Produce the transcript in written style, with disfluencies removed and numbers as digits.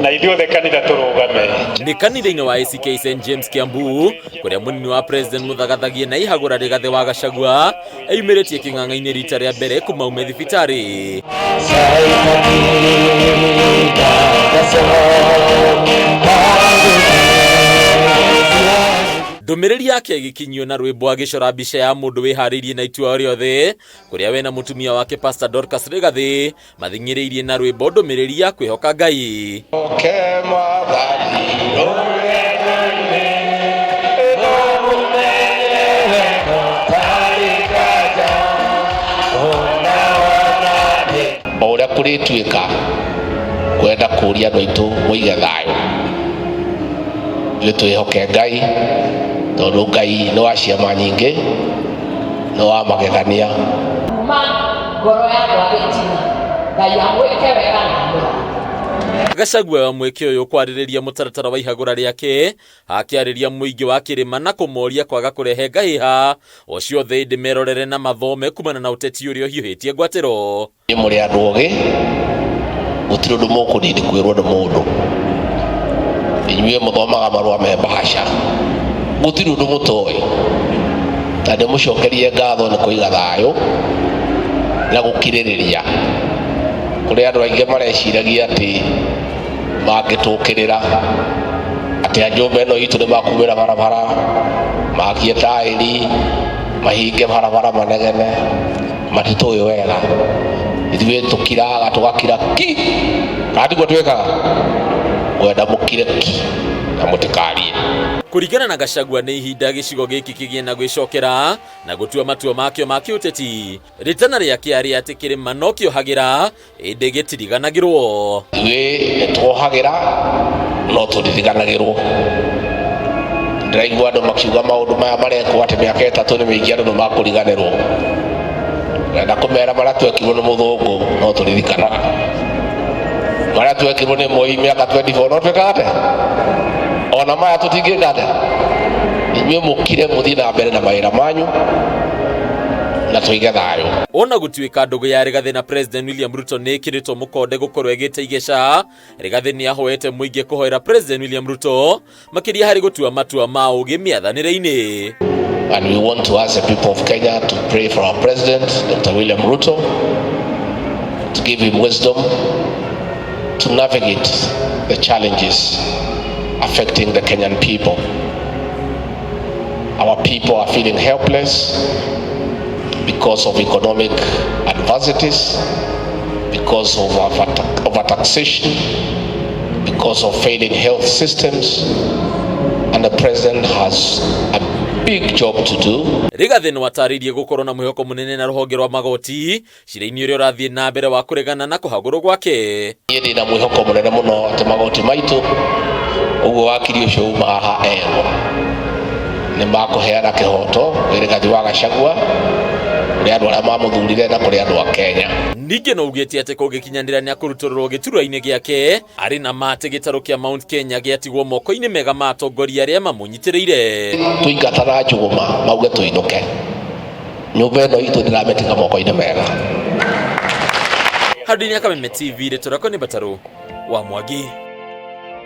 Na ithuothe kanitha tũrũgame. Nĩ kanitha-inĩ wa ACK St James Kiambu kũrĩa mũnini wa president mũthagathagie na ihagũra Rigathĩ wa Gachagua eyumĩrĩtie kĩng'ang'a-inĩ rita rĩa mbere kuma aume thibitarĩ. Ndũmĩrĩri yake ĩgĩkinyio na rwĩmbo agĩcora mbica ya mũndũ wĩharĩirie na itua o rĩothe kũrĩa we na mũtumia wake Pastor Dorcas Rigathĩ mathing'ĩrĩirie na rwĩmbo ndũmĩrĩri ya kwĩhoka Ngai. Oke Mwathani rũgendo-inĩ, no mũmenye ũtarĩ nganja, ona wonanie. O ũrĩa kũrĩtuĩka, ngwenda kũũria andũ aitũ mũige thayũ. Ithuĩ twĩhoke Ngai, tondũ Ngai nĩ wa ciama nyingĩ, nĩ wa magegania. Kuma ngoro yakwa gĩtina, Ngai amwĩke wega na amũrathime. Gachagua oya mweke ũyũ kwarĩrĩria mũtaratara wa ihagũra rĩake akĩarĩria mũingĩ wa kĩrĩma na kũmoria kwaga kũrehe ngahĩha o ciothe ĩndĩ merorere na mathome kumana na ũteti ũrĩa ũhiũhĩtie ngwatĩro. Inyuĩ mũrĩ andũ ogĩ, gũtirĩ ũndũ mũkũnindi kwĩrwo nĩ mũndũ. Inyuĩ mũthomaga marũa me mbahaca, gũtirĩ ũndũ mũtoĩ. Na ndĩmũcokerie ngatho nĩ kũiga thayũ na gũkirĩrĩria. Kũrĩ andũ aingĩ mareciragia atĩ mangĩtũkĩrĩra, atĩ a nyũmba ĩno itũ nĩ makumĩra barabara, makie taĩri, mahinge barabara manegene. Matitũĩ wega. Ithuĩ tũkiraga tũgakira ki, kana tiguo twĩkaga? Ngwenda mũkire ki na mũtikarie. Kũringana na Gachagua nĩ ihinda gĩcigo gĩkĩ kĩgĩe na gwĩcokera na gũtua matua makĩo ma kĩũteti. Rĩtana rĩake arĩ atĩ kĩrĩma no kĩohagĩra ĩndĩ gĩtiriganagĩrwo. Ithuĩ nĩ tuohagĩra no tũtiriganagĩrwo. Ndĩraigua andũ makiuga maũndũ maya marekwo atĩ mĩaka ĩtatũ nĩ mĩingĩ andũ nĩ makũriganĩrwo. Ngwenda kũmera marĩa twekirwo nĩ mũthũngũ no tũririkanaga. Marĩa twekirwo nĩ Moi mĩaka 24 no twĩkaga atĩa? Ona maya tũtingĩka atĩa? Inyuĩ mũkire mũthiĩ na mbere na mawĩra manyu na tũige thayũ. Ona gũtuĩka ndũgũ ya Rigathĩ na President William Ruto nĩ ĩkĩrĩtwo mũkonde gũkorwo ĩgĩte igeca, Rigathĩ nĩ ahoete mũingĩ kũhoera President William Ruto makĩria harĩ gũtua matua ma ũgĩ mĩathanĩre-inĩ. And we want to ask the people of Kenya to pray for our president, Dr. William Ruto, to give him wisdom to navigate the challenges affecting the Kenyan people. Our people are feeling helpless because of economic adversities, because of overtaxation, because of failing health systems, and the president has a big job to do. Rigathĩ nĩ watarĩirie gũkorwo na mwĩhoko mũnene na rũhonge rwa magoti cira-inĩ ũrĩa ũrathiĩ na mbere wa kũregana na kũhagũrwo gwake. Niĩ ndĩna mwĩhoko mũnene mũno atĩ magoti maitũ ũguo wakiri ũcio uma haha erwo nĩ makũheana kĩhoto kwĩ Rigathĩ wa Gachagua, kũrĩ andũ arĩa mamũthurire na kũrĩ andũ a Kenya. Ningĩ no ugĩte atĩ kũngĩkinyanĩra nĩ akũrutũrũrwo gĩturwa-inĩ gĩake, arĩ na ma atĩ gĩtarũ kĩa Mount Kenya gĩatigwo moko-inĩ mega ma atongoria arĩa mamũnyitĩrĩire. Tũingatana njũgũma mauge tũinũke. Nyũmba ĩno itũ ndĩramĩtiga moko-inĩ mega. Handũ-inĩ ya Kameme TV, rĩtwa rĩakwa nĩ Mbatarũ wa Mwangi.